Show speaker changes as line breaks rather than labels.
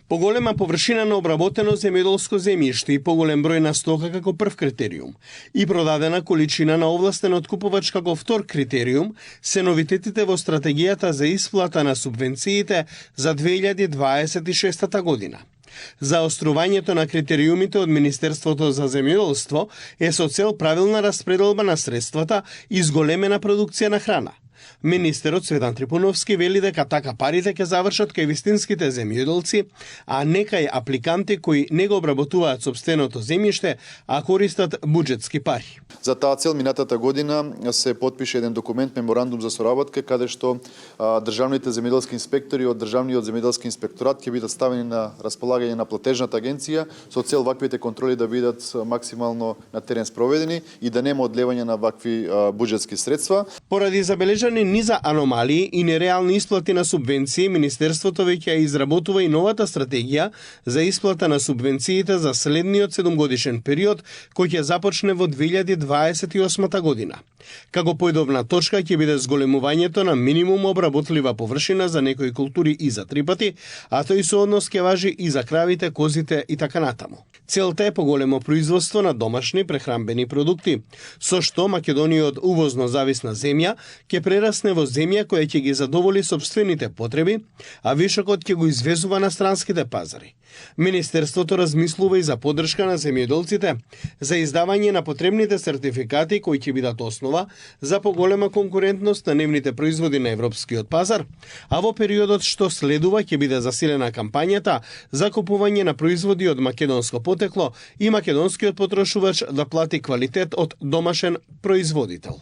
Поголема површина на обработено земјоделско земјиште и поголем број на стока како прв критериум и продадена количина на овластен откупувач како втор критериум се новитетите во стратегијата за исплата на субвенциите за 2026 година. Заострувањето на критериумите од Министерството за земјоделство е со цел правилна распределба на средствата и зголемена продукција на храна. Министерот Цветан Трипуновски вели дека така парите ќе завршат кај вистинските земјоделци, а не кај апликанти кои не го обработуваат сопственото земјиште, а користат буџетски пари.
За таа цел минатата година се потпише еден документ, меморандум за соработка, каде што државните земјоделски инспектори од Државниот земјоделски инспекторат ќе бидат ставени на располагање на платежната агенција со цел ваквите контроли да бидат максимално на терен спроведени и да нема одлевање на вакви буџетски средства.
Поради забележани низа аномалии и нереални исплати на субвенции, Министерството веќе изработува и новата стратегија за исплата на субвенциите за следниот 7-годишен период, кој ќе започне во 2028 година. Како поидовна точка ќе биде зголемувањето на минимум обработлива површина за некои култури и за 3 пати, а тој сооднос ќе важи и за кравите, козите и така натаму. Целта е поголемо производство на домашни прехранбени продукти, со што Македонија од увозно зависна земја ќе прерасне во земја која ќе ги задоволи сопствените потреби, а вишокот ќе го извезува на странските пазари. Министерството размислува и за поддршка на земјоделците за издавање на потребните сертификати кои ќе бидат основа за поголема конкурентност на нивните производи на европскиот пазар, а во периодот што следува ќе биде засилена кампањата за купување на производи од македонско потекло и македонскиот потрошувач да плати квалитет од домашен производител.